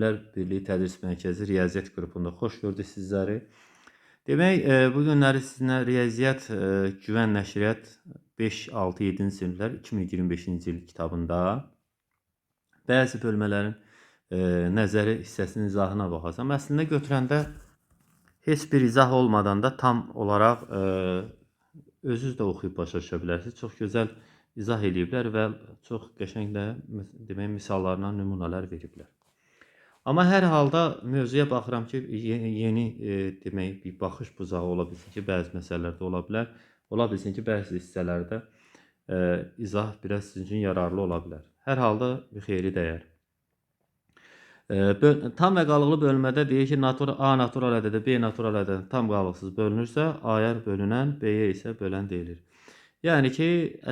Müəllimlər Birliyi Tədris Mərkəzi Riyaziyyat qrupunda xoş gördük sizləri. Demək, bu günləri sizinlə Riyaziyyat Güvən Nəşriyyat 5, 6, 7-ci siniflər 2025-ci il kitabında bəzi bölmələrin nəzəri hissəsinin izahına baxacağam. Əslində götürəndə heç bir izah olmadan da tam olaraq özünüz də oxuyub başa düşə bilərsiniz. Çox gözəl izah eləyiblər və çox qəşəng də demək misallarla nümunələr veriblər. Amma hər halda mövzuya baxıram ki, yeni demək bir baxış bucağı ola bilsin ki, bəzi məsələlərdə ola bilər. Ola bilsin ki, bəzi hissələrdə izah biraz sizin üçün yararlı ola bilər. Hər halda bir xeyri dəyər. Tam və qalıqlı bölmədə deyir ki, A natural ədədi B natural ədədi tam qalıqsız bölünürsə, A-ya bölünən, B-yə isə bölən deyilir. Yəni ki,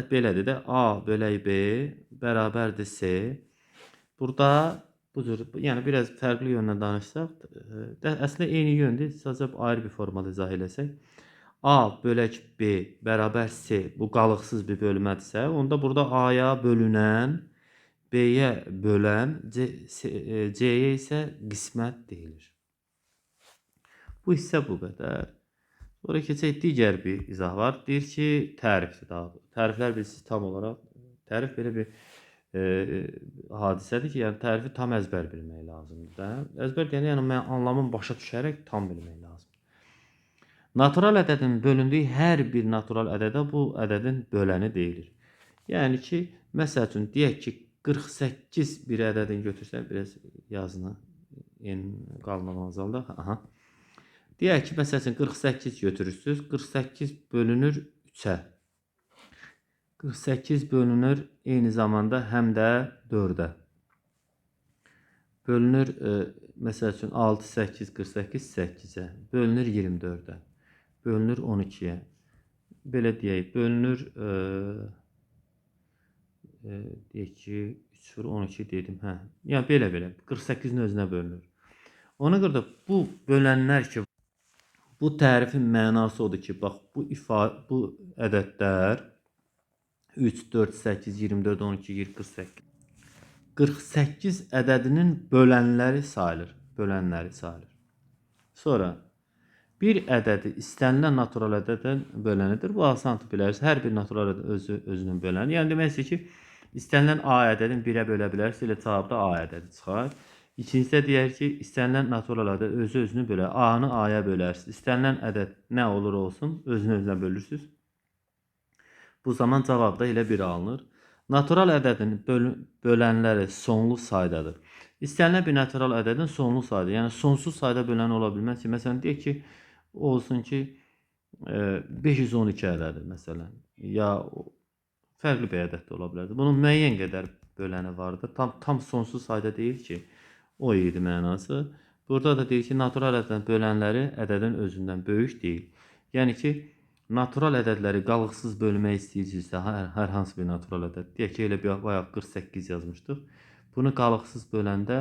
belədir də, A bölək B bərabərdir C. Burada bu cür, yəni biraz fərqli yöndən danışsaq, əslində eyni yöndür, sadəcə ayrı bir formada izah eləsək. A bölək B bərabər C, bu qalıqsız bir bölmədirsə, onda burada A-ya bölünən, B-yə bölən, C-yə isə qismət deyilir. Bu hissə bu qədər. Sonra keçək, digər bir izah var. Deyir ki, tərifdir daha. Təriflər bilirsiniz tam olaraq, tərif belə bir hadisədir ki, yəni tərifi tam əzbər bilmək lazımdır da. Əzbər deyəndə, yəni mən anlamın başa düşərək tam bilmək lazımdır. Natural ədədin bölündüyü hər bir natural ədədə bu ədədin böləni deyilir. Yəni ki, məsəl üçün deyək ki, 48 bir ədədin götürsək, biraz yazını en qalınlığını azaldaq. Aha. Deyək ki, məsəl üçün 48 götürürsünüz. 48 bölünür 3-ə. 48 bölünür eyni zamanda həm də 4-ə. Bölünür, məsəl üçün 6, 8, 48, 8-ə. Bölünür 24-ə. Bölünür 12-yə. Belə deyək, bölünür, deyək ki, 3 vur 12 dedim. Hə. Yəni belə-belə 48-in özünə bölünür. Ona görə də bu bölənlər ki, bu tərifin mənası odur ki, bax bu ifadə, bu ədədlər 3, 4, 8, 24, 12, 20, 48. 48 ədədinin bölənləri sayılır. Bölənləri sayılır. Sonra bir ədədi istənilən natural ədədin bölənidir. Bu asandır, bilərsiniz. Hər bir natural ədəd özü özünün böləni. Yəni demək istəyir ki, istənilən A ədədini 1-ə bölə bilərsiniz, elə cavabda A ədədi çıxar. İkincidə deyər ki, istənilən natural ədəd özü özünü bölər. A-nı A-ya bölərsiniz. İstənilən ədəd nə olur olsun, özünü özünə bölürsünüz. Bu zaman cavab da elə 1 alınır. Natural ədədin bölənləri sonlu saydadır. İstənilən bir natural ədədin sonlu sayda, yəni sonsuz sayda bölən ola bilməz ki, məsələn, deyək ki, olsun ki, 512 ədədi məsələn, ya fərqli bir ədəd də ola bilərdi. Bunun müəyyən qədər böləni vardır. Tam sonsuz sayda deyil ki, o idi mənası. Burada da deyir ki, natural ədədin bölənləri ədədin özündən böyük deyil. Yəni ki, natural ədədləri qalıqsız bölmək istəyirsinizsə, hər hansı bir natural ədəd, deyək ki, elə bir bayaq 48 yazmışdıq. Bunu qalıqsız böləndə,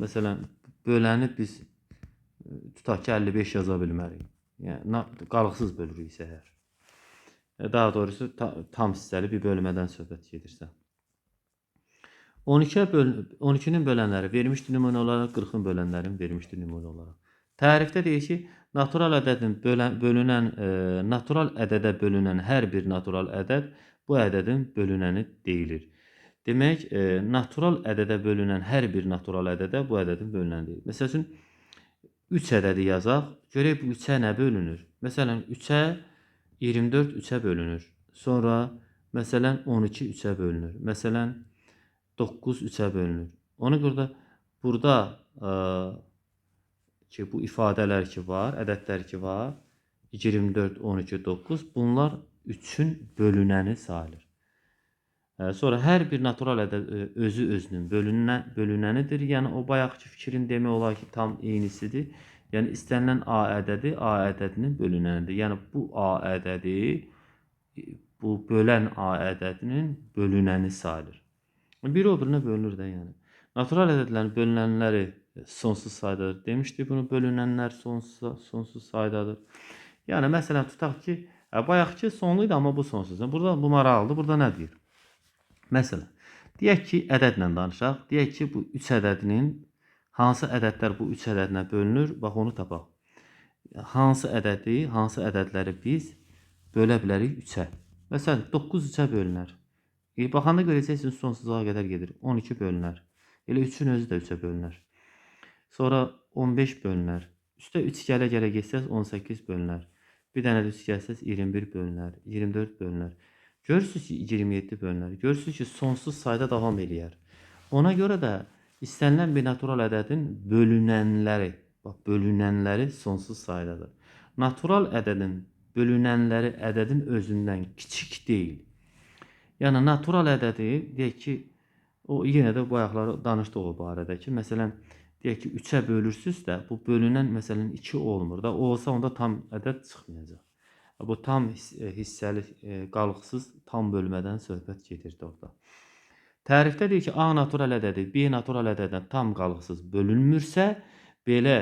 məsələn, böləni biz tutaq ki, 55 yaza bilmərik. Yəni, qalıqsız bölürüksə əgər. Daha doğrusu, tam hissəli bir bölmədən söhbət gedirsə. 12-nin bölənləri vermişdi nümunə olaraq, 40-ın bölənlərini vermişdi nümunə olaraq. Tərifdə deyir ki, natural ədədin bölünən, natural ədədə bölünən hər bir natural ədəd bu ədədin bölünəni deyilir. Demək, natural ədədə bölünən hər bir natural ədədə bu ədədin bölünəni deyilir. Məsəl üçün, 3 ədədi yazaq, görək bu 3-ə nə bölünür? Məsələn, 3-ə 24 3-ə bölünür. Sonra, məsələn, 12 3-ə bölünür. Məsələn, 9 3-ə bölünür. Ona görə də burada ki, bu ifadələr ki var, ədədlər ki var, 24, 12, 9, bunlar 3-ün bölünəni sayılır. Sonra hər bir natural ədəd özü özünün bölünənidir. Yəni o bayaqki fikrin demək olar ki, tam eynisidir. Yəni istənilən A ədədi A ədədinin bölünənidir. Yəni bu A ədədi bu bölən A ədədinin bölünəni sayılır. Biri o birinə bölünür də yəni. Natural ədədlərin bölünənləri sonsuz saydadır. Demişdik bunu, bölünənlər sonsuz saydadır. Yəni məsələn tutaq ki, bayaqki sonlu idi, amma bu sonsuz. Burada bu maraqlıdır. Burada nə deyir? Məsələn, deyək ki, ədədlə danışaq. Deyək ki, bu 3 ədədinin Hansı ədədlər bu 3 ədədinə bölünür? Bax, onu tapaq. Hansı ədədi, hansı ədədləri biz bölə bilərik 3-ə? Məsələn, 9 3-ə bölünər. Baxanda görəcəksiniz, sonsuzluğa qədər gedir. 12 bölünər. Elə 3-ün özü də 3-ə bölünər. Sonra 15 bölünər. Üstə 3 gələ-gələ getsəz 18 bölünər. Bir dənə də 3 gəlsəz 21 bölünər, 24 bölünər. Görürsünüz ki, 27 bölünər. Görürsünüz ki, sonsuz sayda davam eləyər. Ona görə də istənilən bir natural ədədin bölünənləri, bax, bölünənləri sonsuz saydadır. Natural ədədin bölünənləri ədədin özündən kiçik deyil. Yəni, natural ədədi, deyək ki, o yenə də bayaqları danışdıq o barədə ki, məsələn, deyək ki, 3-ə bölürsünüz də, bu bölünən, məsələn, 2 olmur da, o olsa onda tam ədəd çıxmayacaq. Bu tam hissəli, qalıqsız tam bölmədən söhbət gedirdi orada. Tərifdə deyir ki, A natural ədədi B natural ədədən tam qalıqsız bölünmürsə, belə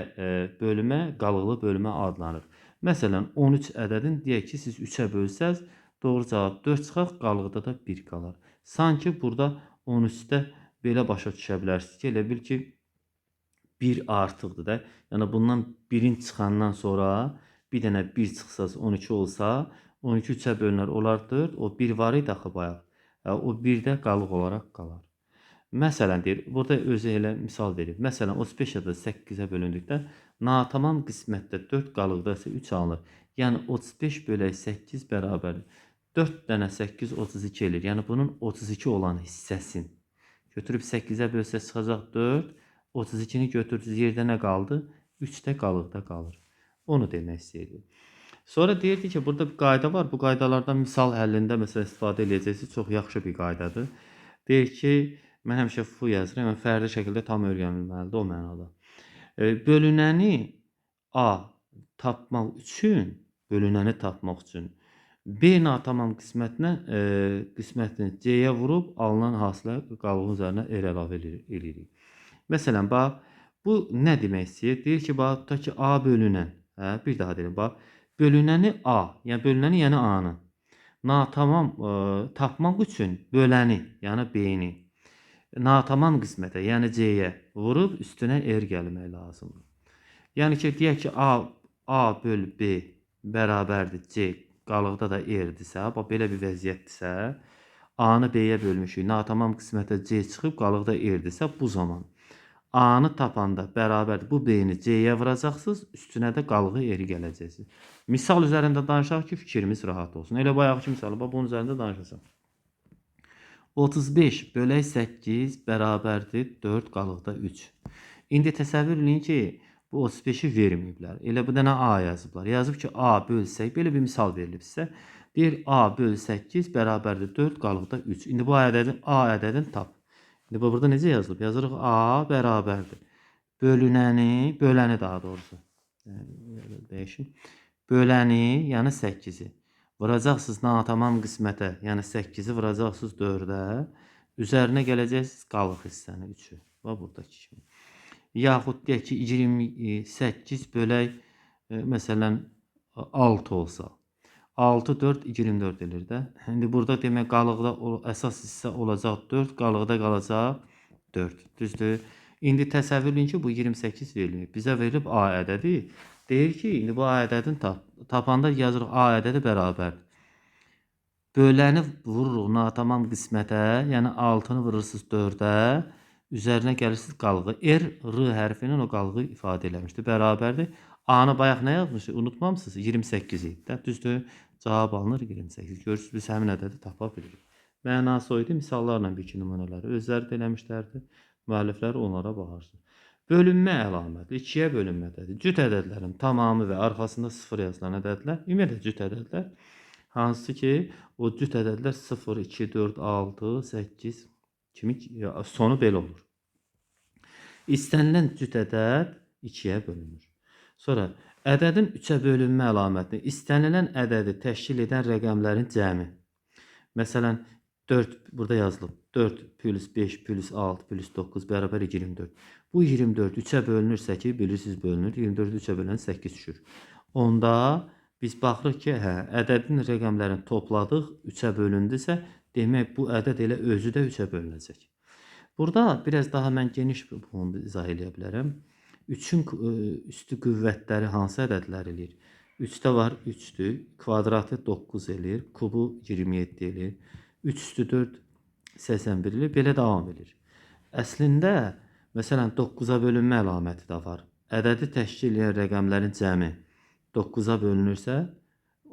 bölmə qalıqlı bölmə adlanır. Məsələn, 13 ədədin deyək ki, siz 3-ə bölsəz, doğru cavab 4 çıxaq, qalıqda da 1 qalar. Sanki burada 13-də belə başa düşə bilərsiniz ki, elə bil ki, 1 artıqdır da. Yəni, bundan 1-in çıxandan sonra bir dənə 1 çıxsa, 12 olsa, 12 3-ə bölünər, olar 4. O 1 var idi axı bayaq. O 1 də qalıq olaraq qalar. Məsələn, deyir, burada özü elə misal verib. Məsələn, 35 ədədi 8-ə bölündükdə natamam qismətdə 4 qalıqda isə 3 alınır. Yəni, 35 bölək 8 bərabərdir. 4 dənə 8, 32 eləyir. Yəni, bunun 32 olan hissəsini götürüb 8-ə bölsə çıxacaq 4. 32-ni götürdünüz, yerdə nə qaldı? 3 də qalıqda qalır. Onu demək istəyirdi. Sonra deyirdi ki, burada bir qayda var. Bu qaydalardan misal həllində məsələn istifadə eləyəcəksiniz. Çox yaxşı bir qaydadır. Deyir ki, mən həmişə F yazıram. Yəni, fərdi şəkildə tam öyrənilməlidir o mənada. Bölünəni A tapmaq üçün, B natamam qismətini C-yə vurub alınan hasilə qalığın üzərinə R əlavə eləyirik. Məsələn, bax, bu nə demək istəyir? Deyir ki, bax, tutaq ki, A bölünən, bir daha deyim, bax, bölünəni A, yəni bölünəni, yəni A-nı natamam tapmaq üçün böləni, yəni B-ni natamam qismətə, yəni C-yə vurub üstünə R gəlmək lazımdır. Yəni ki, deyək ki, A böl B bərabərdir C, qalıqda da R-dirsə, bax, belə bir vəziyyətdirsə, A-nı B-yə bölmüşük, natamam qismətə C çıxıb, qalıqda R-dirsə, bu zaman A-nı tapanda bərabərdir. Bu B-ni C-yə vuracaqsınız, üstünə də qalığı R gələcəksiniz. Misal üzərində danışaq ki, fikrimiz rahat olsun. Elə bayaqki misalı, bax, bunun üzərində danışacaq. 35 bölək 8 bərabərdir 4 qalıqda 3. İndi təsəvvür eləyin ki, bu 35-i verməyiblər. Elə bu dənə A yazıblar. Yazıb ki, A böl 8, belə bir misal verilib sizə. Deyir, A böl 8 bərabərdir 4 qalıqda 3. İndi bu A ədədini tap. İndi bu burada necə yazılıb? Yazırıq A bərabərdir. Bölünəni, böləni daha doğrusu. Dəyişim. Böləni, yəni 8-i. Vuracaqsınız natamam qismətə, yəni 8-i vuracaqsınız 4-ə. Üzərinə gələcəksiniz qalıq hissəni 3-ü. Bax, buradakı kimi. Yaxud deyək ki, 28 bölək, məsələn, 6 olsa. 6, 4, 24 eləyir də. İndi burada demək qalıqda əsas hissə olacaq 4, qalıqda qalacaq 4. Düzdür? İndi təsəvvür edin ki, bu 28 verilmir. Bizə verilib A ədədi. Deyir ki, indi bu A ədədini tap. Tapanda yazırıq A ədədi bərabərdir. Böləni vururuq natamam qismətə, yəni 6-nı vurursunuz 4-ə, üzərinə gəlirsiniz qalığı. R, R hərfinin o qalığı ifadə eləmişdi. Bərabərdir. A-nı bayaq nə yazmışıq? Unutmamısınız? 28 idi də. Düzdür? Cavab alınır 28. Görürsünüz, biz həmin ədədi tapa bilirik. Mənası o idi. Misallarla bir iki nümunələri özləri də eləmişlərdi. Müəlliflər onlara baxarsın. Bölünmə əlaməti 2-yə bölünmə ədədi. Cüt ədədlərin tamamı və arxasında 0 yazılan ədədlər, ümumiyyətlə cüt ədədlər, hansı ki, o cüt ədədlər 0, 2, 4, 6, 8 kimi sonu belə olur. İstənilən cüt ədəd 2-yə bölünür. Sonra ədədin 3-ə bölünmə əlamətini istənilən ədədi təşkil edən rəqəmlərin cəmi. Məsələn, 4 burada yazılıb. 4 plus 5 plus 6 plus 9 bərabər 24. Bu 24 3-ə bölünürsə ki, bilirsiniz bölünür. 24 3-ə bölünən 8 düşür. Onda biz baxırıq ki, hə, ədədin rəqəmlərini topladıq, 3-ə bölündüsə, demək bu ədəd elə özü də 3-ə bölünəcək. Burada biraz daha mən geniş bunu izah eləyə bilərəm. 3-ün üstü qüvvətləri hansı ədədlər eləyir? 3-də var 3-dür, kvadratı 9 eləyir, kubu 27 eləyir. 3 üstü 4 81 eləyir, belə davam edir. Əslində, məsələn, 9-a bölünmə əlaməti də var. Ədədi təşkil edən rəqəmlərin cəmi 9-a bölünürsə,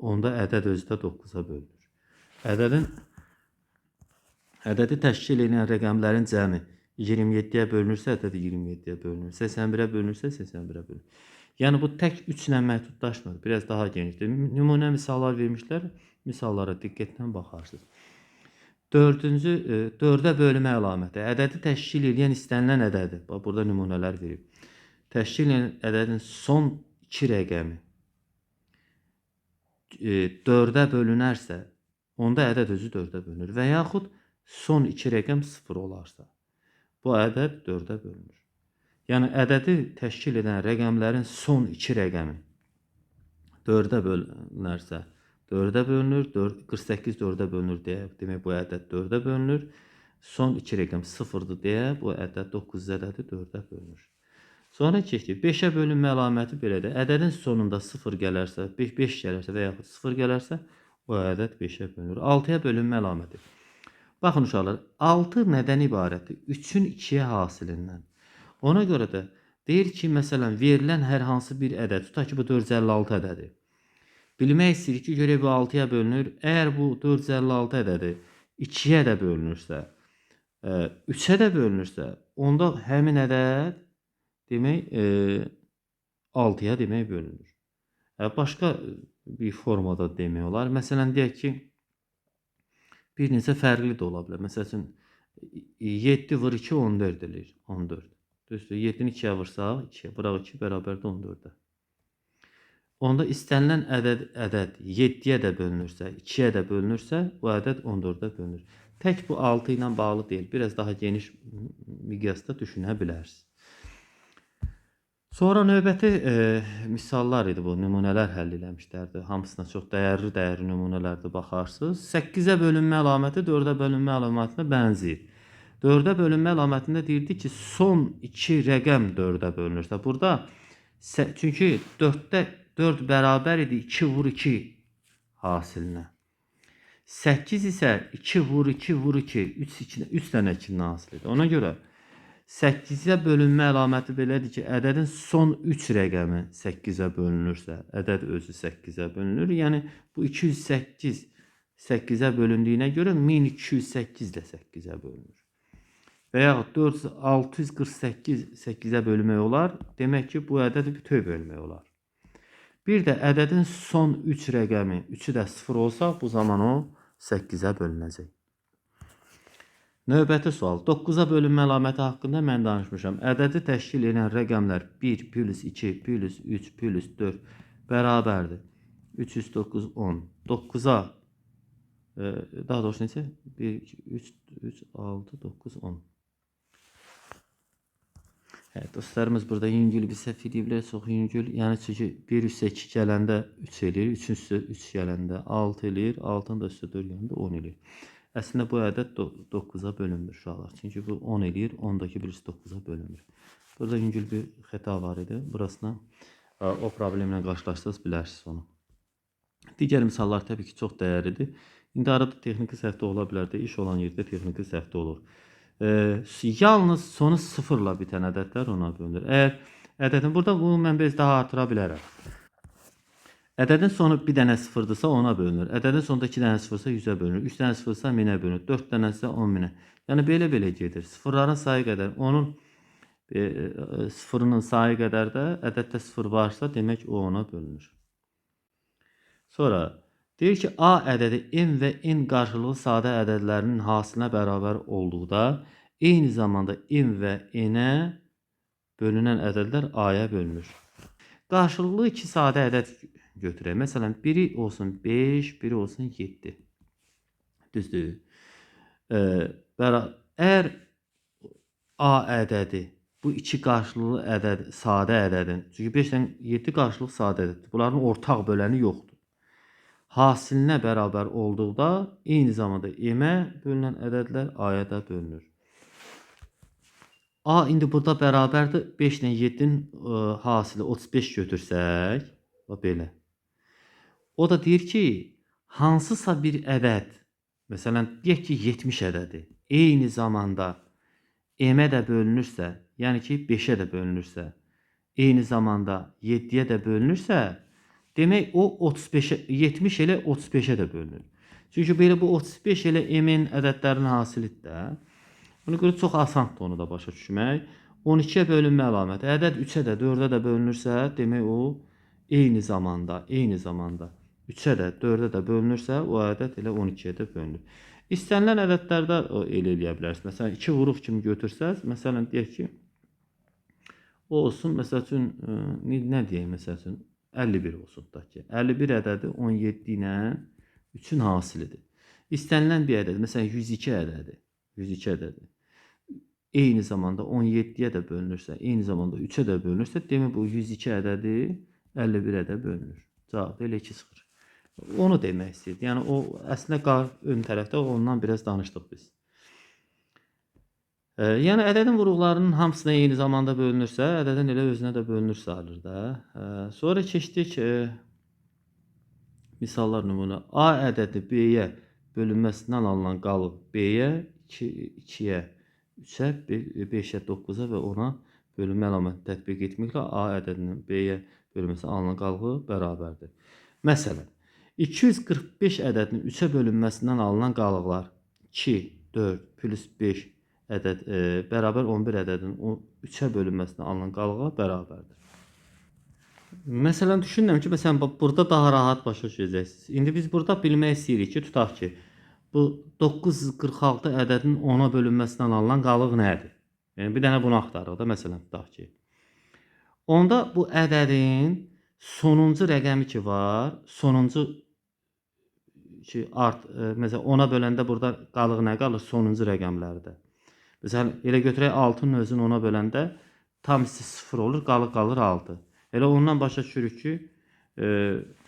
onda ədəd özü də 9-a bölünür. Ədədi təşkil edən rəqəmlərin cəmi 27-yə bölünürsə, ədəd 27-yə bölünür. 81-ə bölünürsə, 81-ə bölünür. Yəni bu tək 3 ilə məhdudlaşmır. Biraz daha genişdir. Nümunə misallar vermişlər. Misallara diqqətlə baxarsınız. Dördüncü, 4-ə bölmə əlaməti. Ədədi təşkil edən istənilən ədədi. Bax, burada nümunələr verib. Təşkil edən ədədin son 2 rəqəmi 4-ə bölünərsə, onda ədəd özü 4-ə bölünür. Və yaxud son 2 rəqəm 0 olarsa, bu ədəd 4-ə bölünür. Yəni ədədi təşkil edən rəqəmlərin son 2 rəqəmi 4-ə bölünərsə, 4-ə bölünür, 4, 48 4-ə bölünür deyə, demək bu ədəd 4-ə bölünür. Son 2 rəqəm 0-dır deyə bu ədəd 9 ədədi 4-ə bölünür. Sonra keçdik. 5-ə bölünmə əlaməti belədir. Ədədin sonunda 0 gələrsə, 5 gələrsə və yaxud 0 gələrsə, o ədəd 5-ə bölünür. 6-ya bölünmə əlaməti. Baxın uşaqlar, 6 nədən ibarətdir? 3-ün 2-yə hasilindən. Ona görə də deyir ki, məsələn, verilən hər hansı bir ədəd, tutaq ki, bu 456 ədədi. Bilmək istəyirik ki, görək bu 6-ya bölünür. Əgər bu 456 ədədi 2-yə də bölünürsə, 3-ə də bölünürsə, onda həmin ədəd demək 6-ya demək bölünür. Başqa bir formada demək olar. Məsələn, deyək ki, bir neçə fərqli də ola bilər. Məsəl üçün, 7 vur 2, 14 eləyir. 14. Düzdür, 7-ni 2-yə vursaq, 2-yə vuraq 2 bərabərdir 14-ə. Onda istənilən ədəd 7-yə də bölünürsə, 2-yə də bölünürsə, bu ədəd 14-ə bölünür. Tək bu 6 ilə bağlı deyil. Biraz daha geniş miqyasda düşünə bilərsiniz. Sonra növbəti misallar idi bu, nümunələr həll eləmişlərdi. Hamısına çox dəyərli nümunələrdir, baxarsınız. 8-ə bölünmə əlaməti 4-ə bölünmə əlamətinə bənzəyir. 4-ə bölünmə əlamətində deyirdi ki, son 2 rəqəm 4-ə bölünürsə. Burada çünki 4-də 4 bərabər idi 2 vur 2 hasilinə. 8 isə 2 vur 2 vur 2, 3 dənə 2-nin hasilidir. Ona görə 8-ə bölünmə əlaməti belədir ki, ədədin son 3 rəqəmi 8-ə bölünürsə, ədəd özü 8-ə bölünür. Yəni bu 208 8-ə bölündüyünə görə 1208 də 8-ə bölünür. Və yaxud 648 8-ə bölmək olar. Demək ki, bu ədədi bütöv bölmək olar. Bir də ədədin son 3 rəqəmi, 3-ü də 0 olsa, bu zaman o 8-ə bölünəcək. Növbəti sual. 9-a bölünmə əlaməti haqqında mən danışmışam. Ədədi təşkil edən rəqəmlər 1 plus 2 plus 3 plus 4 bərabərdir. 3, 3, 9, 10. 9-a, daha doğrusu neçə? 1, 2, 3, 3, 6, 9, 10. Evet, dostlarımız burada yüngül bir səhv ediblər, çox yüngül. Yəni çünki 1 üstə 2 gələndə 3 eləyir, 3 üstə 3 gələndə 6 eləyir, 6-nın da üstə 4 gələndə 10 eləyir. Əslində bu ədəd 9-a bölünmür uşaqlar. Çünki bu 10 eləyir, 10-dakı birisi 9-a bölünmür. Burada yüngül bir xəta var idi. Burasına o problemlə qarşılaşsanız bilərsiniz onu. Digər misallar təbii ki, çox dəyərlidir. İndi arada texniki səhv də ola bilərdi. İş olan yerdə texniki səhv də olur. Yalnız sonu sıfırla bitən ədədlər ona bölünür. Əgər ədədin burada bunu mən biraz daha artıra bilərəm. Ədədin sonu bir dənə sıfırdırsa ona bölünür. Ədədin sonunda 2 dənə sıfırsa 100-ə bölünür. 3 dənə sıfırsa 1000-ə bölünür. 4 dənəsə 10.000-ə. Yəni belə-belə gedir. Sıfırların sayı qədər onun sıfırının sayı qədər də ədəddə sıfır varsa, demək o ona bölünür. Sonra deyir ki, A ədədi M və N qarşılıqlı sadə ədədlərinin hasilinə bərabər olduqda, eyni zamanda M və N-ə bölünən ədədlər A-ya bölünür. Qarşılıqlı iki sadə ədəd götürək. Məsələn, biri olsun 5, biri olsun 7. Düzdür. Əgər A ədədi bu iki qarşılıqlı ədəd, sadə ədədin, çünki 5 ilə 7 qarşılıqlı sadə ədəddir. Bunların ortaq böləni yoxdur. Hasilinə bərabər olduqda eyni zamanda M-ə bölünən ədədlər A-ya da bölünür. A indi burada bərabərdir. 5 ilə 7-nin hasili 35 götürsək, bax belə. O da deyir ki, hansısa bir ədəd, məsələn, deyək ki, 70 ədədi, eyni zamanda m-ə də bölünürsə, yəni ki, 5-ə də bölünürsə, eyni zamanda 7-yə də bölünürsə, demək o 35-ə, 70 elə 35-ə də bölünür. Çünki belə bu 35 elə m-in ədədlərinin hasilidir də. Buna görə çox asandır onu da başa düşmək. 12-yə bölünmə əlaməti. Ədəd 3-ə də 4-ə də bölünürsə, demək o eyni zamanda 3-ə də 4-ə də bölünürsə, o ədəd elə 12-yə də bölünür. İstənilən ədədlərdə elə eləyə bilərsiniz. Məsələn, 2 vuruq kimi götürsəz, məsələn, deyək ki, o olsun, məsəl üçün, nə deyək, məsəl üçün, 51 olsun, tutaq ki. 51 ədədi 17 ilə 3-ün hasilidir. İstənilən bir ədəd, məsələn, 102 ədədi, 102 ədədi. Eyni zamanda 17-yə də bölünürsə, eyni zamanda 3-ə də bölünürsə, demək bu 102 ədədi 51-ə də bölünür. Cavab elə 2 çıxır. Onu demək istəyirdi. Yəni o əslində ön tərəfdə ondan biraz danışdıq biz. Yəni ədədin vuruqlarının hamısına eyni zamanda bölünürsə, ədədin elə özünə də bölünür sayılır da. Sonra keçdik misallar nümunə. A ədədi B-yə bölünməsindən alınan qalıq B-yə, 2-yə, 3-ə, 5-ə, 9-a və 10-a bölünmə əlaməti tətbiq etməklə A ədədinin B-yə bölünməsinə alınan qalığı bərabərdir. Məsələn, 245 ədədinin 3-ə bölünməsindən alınan qalıqlar 2, 4 plus 5 ədəd bərabər 11 ədədinin 3-ə bölünməsinə alınan qalığa bərabərdir. Məsələn, düşünürəm ki, məsələn, burada daha rahat başa düşəcəksiniz. İndi biz burada bilmək istəyirik ki, tutaq ki, bu 946 ədədinin 10-a bölünməsindən alınan qalıq nədir? Yəni, bir dənə bunu axtarırıq da, məsələn, tutaq ki. Onda bu ədədin sonuncu rəqəmi ki var, sonuncu ki, məsələn, 10-a böləndə burada qalıq nə qalır? Sonuncu rəqəmlərdə. Məsələn, elə götürək 6-nın özünü 10-a böləndə tam hissi 0 olur, qalıq qalır 6. Elə ondan başa düşürük ki,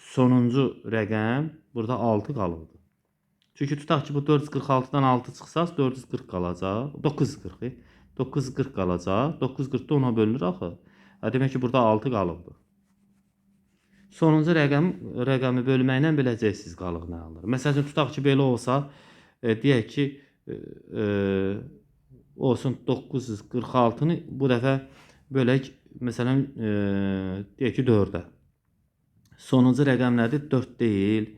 sonuncu rəqəm burada 6 qalıqdır. Çünki tutaq ki, bu 446-dan 6 çıxsa, 440 qalacaq. 940, 940 qalacaq. 940 da 10-a bölünür axı. Demək ki, burada 6 qalıqdır. Sonuncu rəqəmi bölməklə biləcəksiniz qalıq nə alır. Məsələn, tutaq ki, belə olsa, deyək ki, olsun 946-nı bu dəfə bölək, məsələn, deyək ki, 4-ə. Sonuncu rəqəm nədir? 4 deyil.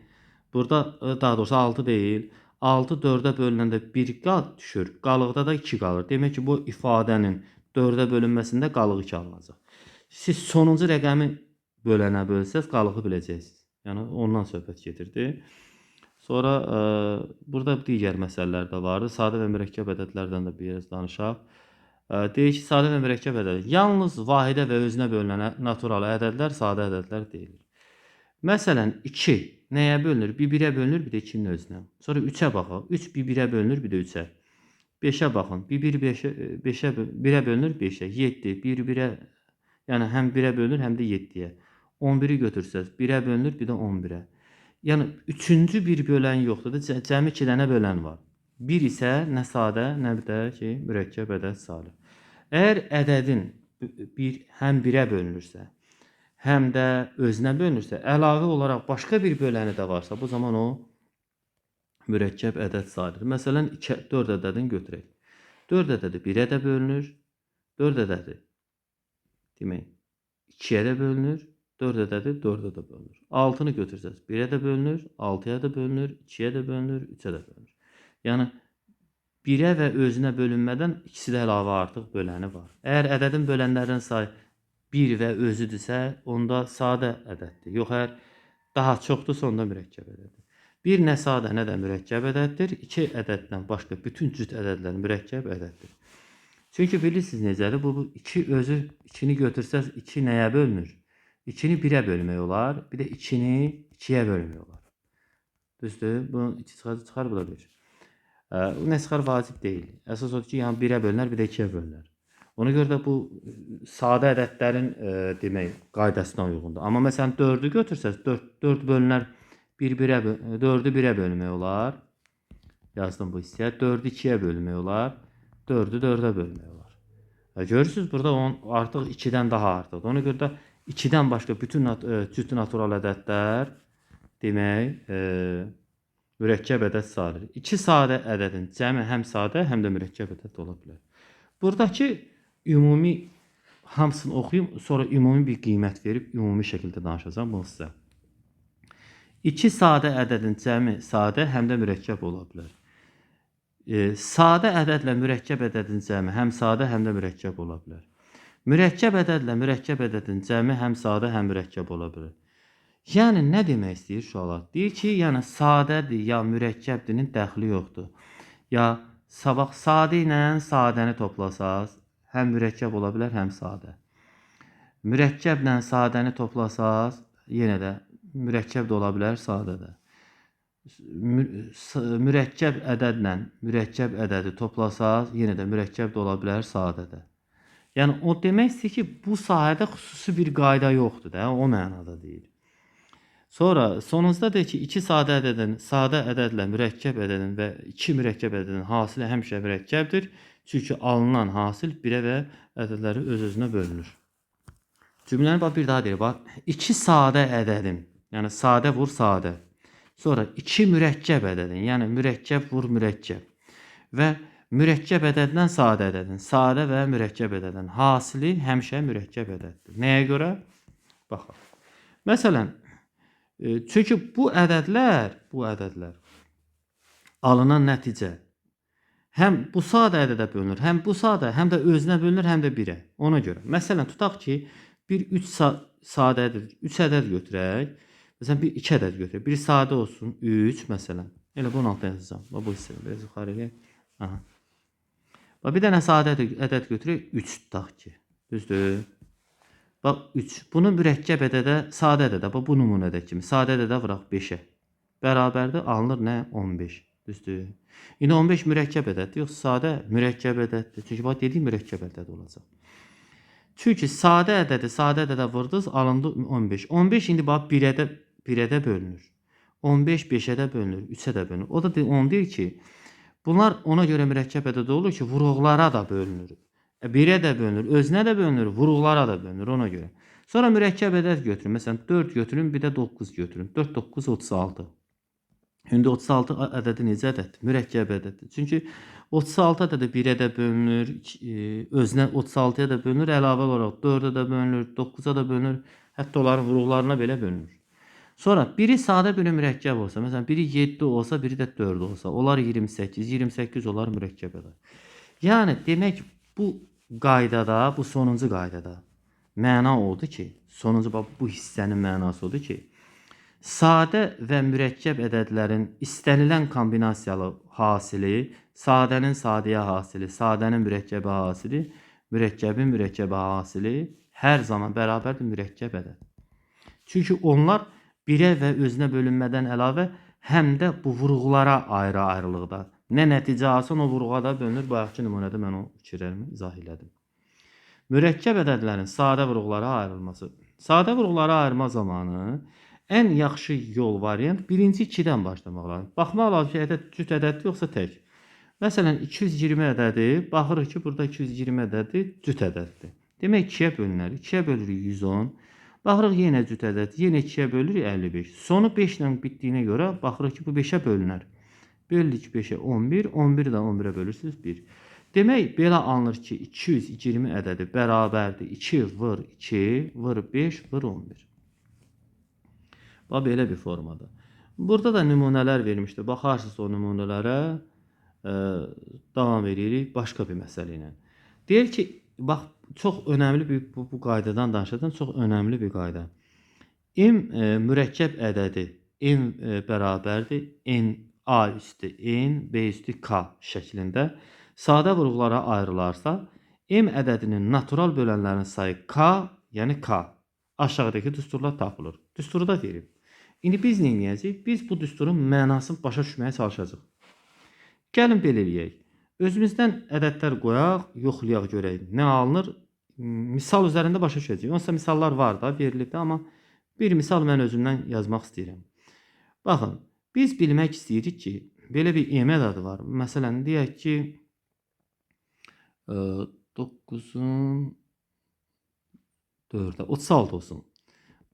Burada, daha doğrusu 6 deyil. 6 4-ə bölünəndə 1 qat düşür. Qalıqda da 2 qalır. Demək ki, bu ifadənin 4-ə bölünməsində qalıq 2 alınacaq. Siz sonuncu rəqəmi bölənə bölsəz, qalığı biləcəksiniz. Yəni, ondan söhbət gedirdi. Sonra burada digər məsələlər də vardı. Sadə və mürəkkəb ədədlərdən də biraz danışaq. Deyir ki, sadə və mürəkkəb ədəd. Yalnız vahidə və özünə bölünən natural ədədlər sadə ədədlər deyilir. Məsələn, 2 nəyə bölünür? Bir 1-ə bölünür, bir də 2-nin özünə. Sonra 3-ə baxaq. 3 bir 1-ə bölünür, bir də 3-ə. 5-ə baxın. Bir 1 5-ə 1-ə bölünür, 5-ə. 7 1 1-ə, yəni həm 1-ə bölünür, həm də 7-yə. 11-i götürsəz, 1-ə bölünür, bir də 11-ə. Yəni, üçüncü bir bölən yoxdur da, cəmi 2 dənə bölən var. 1 isə nə sadə, nə də ki, mürəkkəb ədəd sayılır. Əgər ədədin bir, həm 1-ə bölünürsə, həm də özünə bölünürsə, əlavə olaraq başqa bir böləni də varsa, bu zaman o mürəkkəb ədəd sayılır. Məsələn, 4 ədədini götürək. 4 ədədi 1-ə də bölünür, 4 ədədi, demək, 2-yə də bölünür, 4 ədədi 4-ə də bölünür. 6-nı götürsəz, 1-ə də bölünür, 6-ya da bölünür, 2-yə də bölünür, 3-ə də bölünür. Yəni, 1-ə və özünə bölünmədən ikisi də əlavə artıq böləni var. Əgər ədədin bölənlərinin sayı 1 və özüdürsə, onda sadə ədəddir. Yox, əgər daha çoxdursa, onda mürəkkəb ədəddir. 1 nə sadə, nə də mürəkkəb ədəddir. 2 ədəddən başqa bütün cüt ədədlər mürəkkəb ədəddir. Çünki bilirsiniz necədir? Bu 2 özü, 2-ni götürsəz, 2 nəyə bölünür? 2-ni 1-ə bölmək olar, bir də 2-ni 2-yə bölmək olar. Düzdür? Bunun 2 çıxar, bu da 1. Nə çıxar vacib deyil. Əsas odur ki, yəni 1-ə bölünər, bir də 2-yə bölünər. Ona görə də bu sadə ədədlərin demək qaydasına uyğundur. Amma məsələn 4-ü götürsəz, 4 bölünər, 1-ə, 4-ü 1-ə bölmək olar. Yazdım bu hissəyə. 4-ü 2-yə bölmək olar. 4-ü 4-ə bölmək olar. Görürsünüz, burada onun artıq 2-dən daha artıqdır. Ona görə də 2-dən başqa bütün cüt natural ədədlər demək, mürəkkəb ədəd sayılır. 2 sadə ədədin cəmi həm sadə, həm də mürəkkəb ədəd ola bilər. Buradakı ümumi hamısını oxuyum, sonra ümumi bir qiymət verib ümumi şəkildə danışacağam bunu sizə. 2 sadə ədədin cəmi sadə, həm də mürəkkəb ola bilər. Sadə ədədlə mürəkkəb ədədin cəmi həm sadə, həm də mürəkkəb ola bilər. Mürəkkəb ədədlə mürəkkəb ədədin cəmi həm sadə, həm mürəkkəb ola bilər. Yəni nə demək istəyir uşaqlar? Deyir ki, yəni sadədir ya mürəkkəbdirinin dəxli yoxdur. Ya sabah sadə ilə sadəni toplasaz, həm mürəkkəb ola bilər, həm sadə. Mürəkkəblə sadəni toplasaz, yenə də mürəkkəb də ola bilər, sadə də. Mürəkkəb ədədlə mürəkkəb ədədi toplasaz, yenə də mürəkkəb də ola bilər, sadə də. Yəni o demək istəyir ki, bu sahədə xüsusi bir qayda yoxdur da, o mənada deyir. Sonra sonuncuda deyir ki, 2 sadə ədədin, sadə ədədlə mürəkkəb ədədin və 2 mürəkkəb ədədin hasili həmişə mürəkkəbdir. Çünki alınan hasil 1-ə və ədədləri öz-özünə bölünür. Cümləni bax bir daha deyir. Bax, 2 sadə ədədin, yəni sadə vur sadə. Sonra 2 mürəkkəb ədədin, yəni mürəkkəb vur mürəkkəb. Və mürəkkəb ədədlə sadə ədədin, sadə və mürəkkəb ədədin hasili həmişə mürəkkəb ədəddir. Nəyə görə? Baxaq. Məsələn, çünki bu ədədlər alınan nəticə həm bu sadə ədədə bölünür, həm bu sadə, həm də özünə bölünür, həm də 1-ə. Ona görə. Məsələn, tutaq ki, bir 3 sadə ədəd, 3 ədəd götürək. Məsələn, bir 2 ədəd götürək. Bir sadə olsun, 3 məsələn. Elə bunun altına yazacağam. Bax, bu hissəni biraz yuxarı eləyək. Aha. Bax, bir dənə sadə ədəd götürək, 3 tutaq ki. Düzdür? Bax, 3. Bunu mürəkkəb ədədə, sadə ədədə, bax, bu nümunədə kimi. Sadə ədədə vuraq 5-ə. Bərabərdir, alınır nə? 15. Düzdür? İndi 15 mürəkkəb ədəddir, yoxsa sadə mürəkkəb ədəddir. Çünki bax, dediyim mürəkkəb ədəd olacaq. Çünki sadə ədədi sadə ədədə vurdunuz, alındı 15. 15 indi bax 1-ə də bölünür. 15 5-ə də bölünür, 3-ə də bölünür. O da onu deyir ki, bunlar ona görə mürəkkəb ədəd olur ki, vuruqlara da bölünür. 1-ə də bölünür, özünə də bölünür, vuruqlara da bölünür ona görə. Sonra mürəkkəb ədəd götürün. Məsələn, 4 götürün, bir də 9 götürün. 4, 9, 36. İndi 36 ədədi necə ədəddir? Mürəkkəb ədəddir. Çünki 36 ədədi 1-ə də bölünür, özünə 36-ya da bölünür, əlavə olaraq 4-ə də bölünür, 9-a da bölünür, hətta onların vuruqlarına belə bölünür. Sonra biri sadə, biri mürəkkəb olsa, məsələn, biri 7 olsa, biri də 4 olsa, onlar 28, 28 olar mürəkkəb ədəd. Yəni, demək bu qaydada, bu sonuncu qaydada məna oldu ki, sonuncu bax, bu hissənin mənası oldu ki, sadə və mürəkkəb ədədlərin istənilən kombinasiyalı hasili, sadənin sadəyə hasili, sadənin mürəkkəbə hasili, mürəkkəbin mürəkkəbə hasili hər zaman bərabərdir mürəkkəb ədəd. Çünki onlar 1-ə və özünə bölünmədən əlavə həm də bu vuruqlara ayrı-ayrılıqda. Nə nəticə alsan o vuruğa da bölünür. Bayaqki nümunədə mən o fikirlərimi izah elədim. Mürəkkəb ədədlərin sadə vuruqlara ayrılması. Sadə vuruqlara ayırma zamanı ən yaxşı yol variant birinci 2-dən başlamaq lazım. Baxmaq lazım ki, ədəd cüt ədəddir yoxsa tək. Məsələn, 220 ədədi, baxırıq ki, burada 220 ədədi cüt ədəddir. Demək 2-yə bölünər. 2-yə bölürük 110. Baxırıq yenə cüt ədəd, yenə 2-yə bölürük 55. Sonu 5 ilə bitdiyinə görə baxırıq ki, bu 5-ə bölünər. Böldük 5-ə 11, 11-i də 11-ə bölürsünüz 1. Demək, belə alınır ki, 220 ədədi bərabərdir 2 vur 2 vur 5 vur 11. Bax, belə bir formada. Burada da nümunələr vermişdi. Baxarsınız o nümunələrə, davam edirik başqa bir məsələ ilə. Deyir ki, bax, çox önəmli bir, bu qaydadan danışacağam, çox önəmli bir qayda. M mürəkkəb ədədi M bərabərdir N A üstü N, B üstü K şəklində sadə vuruqlara ayrılarsa, M ədədinin natural bölənlərinin sayı K, yəni K aşağıdakı düsturla tapılır. Düsturu da verib. İndi biz nə edəcəyik? Biz bu düsturun mənasını başa düşməyə çalışacağıq. Gəlin belə eləyək. Özümüzdən ədədlər qoyaq, yoxlayaq görək. Nə alınır? Misal üzərində başa düşəcəyik. Onsuz da misallar var da, verilib də, amma bir misal mən özümdən yazmaq istəyirəm. Baxın, biz bilmək istəyirik ki, belə bir M ədədi var. Məsələn, deyək ki, 9-un 4-ə, 36 olsun.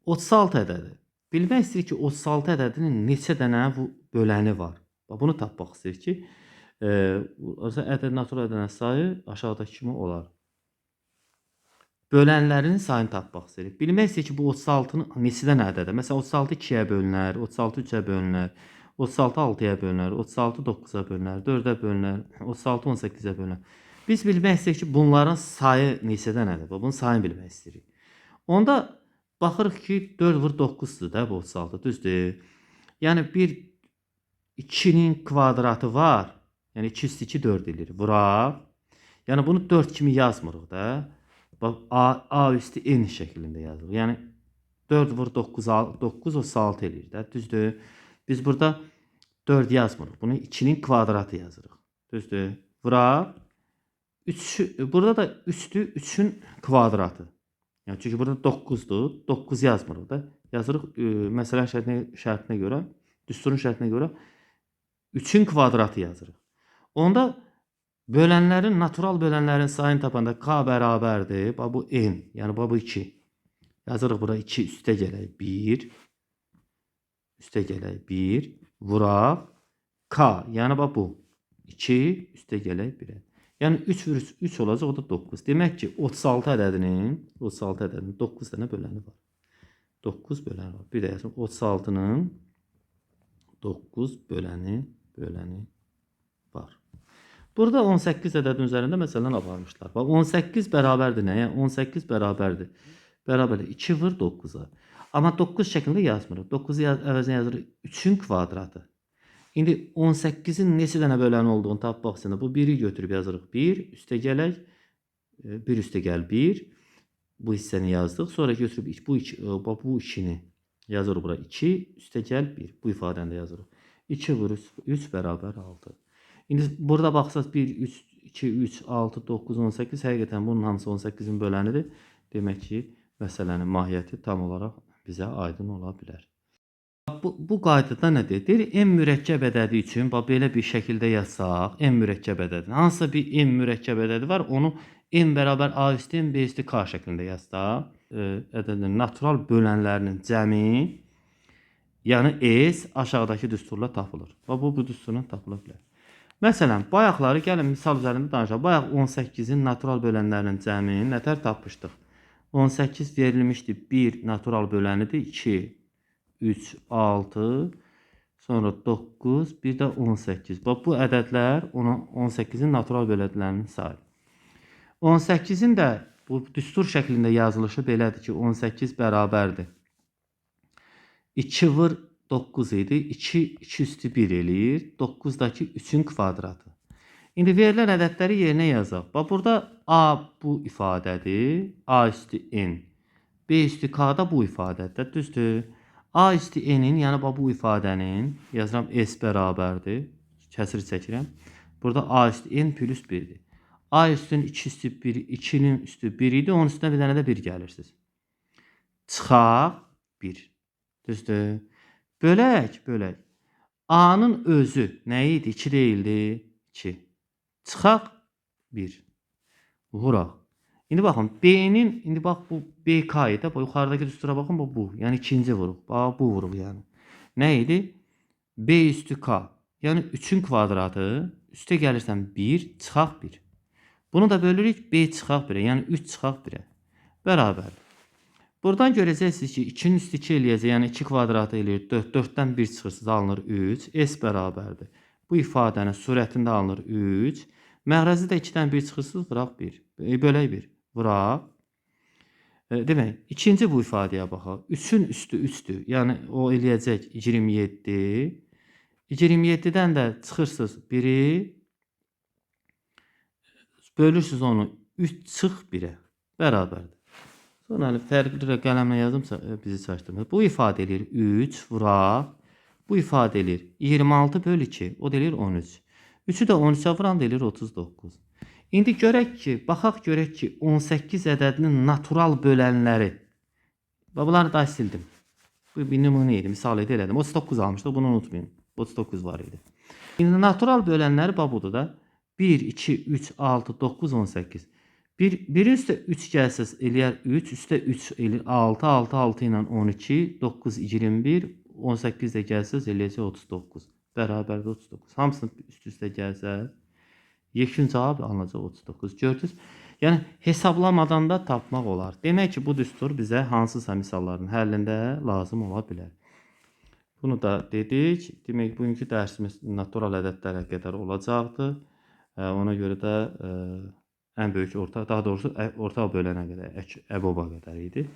36 ədədi. Bilmək istəyirik ki, 36 ədədinin neçə dənə bu böləni var. Bax, bunu tapmaq istəyirik ki, ədəd natural ədədin sayı aşağıdakı kimi olar. Bölənlərin sayını tapmaq istəyirik. Bilmək istəyirik ki, bu 36-nın neçə dənə ədədi? Məsələn, 36 2-yə bölünər, 36 3-ə bölünər, 36 6-ya bölünər, 36 9-a bölünər, 4-ə bölünər, 36 18-ə bölünər. Biz bilmək istəyirik ki, bunların sayı neçə dənədir? Bunun sayını bilmək istəyirik. Onda baxırıq ki, 4 vur 9-dur da bu 36, düzdür? Yəni bir 2-nin kvadratı var. Yəni 2 üstü 2 4 eləyir. Vuraq. Yəni bunu 4 kimi yazmırıq da. Bax, A üstü n şəklində yazırıq. Yəni 4 vur 9, 9 36 eləyir də. Düzdür? Biz burada 4 yazmırıq. Bunu 2-nin kvadratı yazırıq. Düzdür? Vuraq. 3, burada da 3-dür, 3-ün kvadratı. Yəni çünki burada 9-dur. 9 yazmırıq da. Yazırıq məsələ şərtinə görə, düsturun şərtinə görə 3-ün kvadratı yazırıq. Onda bölənlərin, natural bölənlərin sayını tapanda k bərabərdir. Bax bu n, yəni bax bu 2. Yazırıq bura 2 üstə gələk 1. Üstə gələk 1. Vuraq k, yəni bax bu 2 üstə gələk 1-ə. Yəni 3 vur 3, 3 olacaq, o da 9. Demək ki, 36 ədədinin 9 dənə böləni var. 9 böləni var. Bir də yazım 36-nın 9 böləni var. Burada 18 ədədin üzərində məsələn aparmışlar. Bax 18 bərabərdir nəyə? 18 bərabərdir. Bərabərdir 2 vur 9-a. Amma 9 şəklində yazmırıq. 9-u əvəzinə yazırıq 3-ün kvadratı. İndi 18-in neçə dənə böləni olduğunu tapmaq istəyəndə bu 1-i götürüb yazırıq 1, üstə gələk, 1 üstə gəl 1. Bu hissəni yazdıq. Sonra götürüb bu 2, bax bu 2-ni yazırıq bura 2, üstə gəl 1. Bu ifadəni də yazırıq. 2 vur 3, 3 bərabər 6. İndi burada baxsaq 1, 3, 2, 3, 6, 9, 18 həqiqətən bunun hamısı 18-in bölənidir. Demək ki, məsələnin mahiyyəti tam olaraq bizə aydın ola bilər. Bu qaydada nə deyir? Deyir, m mürəkkəb ədədi üçün bax belə bir şəkildə yazsaq, m mürəkkəb ədədi. Hansısa bir m mürəkkəb ədədi var, onu m bərabər a üstü m, b üstü k şəklində yazsaq, ədədin natural bölənlərinin cəmi, yəni s aşağıdakı düsturla tapılır. Bax bu düsturla tapıla bilər. Məsələn, bayaqları gəlin misal üzərində danışaq. Bayaq 18-in natural bölənlərinin cəmini nətər tapmışdıq? 18 verilmişdi, 1 natural bölənidir, 2, 3, 6, sonra 9, bir də 18. Bax, bu ədədlər 18-in natural bölənlərinin sayı. 18-in də bu düstur şəklində yazılışı belədir ki, 18 bərabərdir. 2 vur 9 idi. 2, 2 üstü 1 eləyir. 9-dakı 3-ün kvadratı. İndi verilən ədədləri yerinə yazaq. Bax, burada A bu ifadədir. A üstü N. B üstü K da bu ifadədir. Düzdür. A üstü N-in, yəni bax bu ifadənin, yazıram S bərabərdir. Kəsir çəkirəm. Burada A üstü N plus 1-dir. A üstünün 2 üstü 1, 2-nin üstü 1 idi. Onun üstünə bir dənə də 1 gəlirsiniz. Çıxaq 1. Düzdür. Bölək, bölək. A-nın özü nə idi? 2 deyildi. 2. Çıxaq 1. Vuraq. İndi baxın, B-nin, indi bax bu BK idi. Bu yuxarıdakı düstura baxın, bu. Yəni ikinci vuruq. Bax bu vuruq yəni. Nə idi? B üstü K. Yəni 3-ün kvadratı. Üstə gəlirsən 1, çıxaq 1. Bunu da bölürük B çıxaq 1-ə. Yəni 3 çıxaq 1-ə. Bərabərdir. Buradan görəcəksiniz ki, 2-nin üstü 2 eləyəcək. Yəni 2 kvadratı eləyir 4. 4-dən 1 çıxırsınız, alınır 3. S bərabərdir. Bu ifadənin surətində alınır 3. Məxrəzi də 2-dən 1 çıxırsınız, vuraq 1. Bölək 1. Vuraq. Demək, ikinci bu ifadəyə baxaq. 3-ün üstü 3-dür. Yəni o eləyəcək 27. 27-dən də çıxırsınız 1-i. Bölürsünüz onu 3 çıx 1-ə. Bərabərdir. Sonra hani fərqli qələmlə yazımsa bizi çaşdırmır. Bu ifadə eləyir 3 vuraq. Bu ifadə eləyir 26 böl 2. O da eləyir 13. 3-ü də 13-ə vuran da eləyir 39. İndi görək ki, baxaq görək ki, 18 ədədinin natural bölənləri. Bax, bunları da sildim. Bu bir nümunə idi, misal idi, elədim. 39 almışdıq, bunu unutmayın. 39 var idi. İndi natural bölənləri bax budur da. 1, 2, 3, 6, 9, 18. Birin üstə 3 gəlsəz eləyər 3, üstə 3 eləyir 6, 6, 6 ilə 12, 9, 21, 18 də gəlsəz eləyəcək 39. Bərabərdir 39. Hamısını üst-üstə gəlsəz, yekun cavab alınacaq 39. Gördünüz? Yəni hesablamadan da tapmaq olar. Demək ki, bu düstur bizə hansısa misalların həllində lazım ola bilər. Bunu da dedik. Demək, bugünkü dərsimiz natural ədədlərə qədər olacaqdır. Ona görə də ən böyük ortaq, daha doğrusu ortaq bölənə qədər, əboba qədər idi.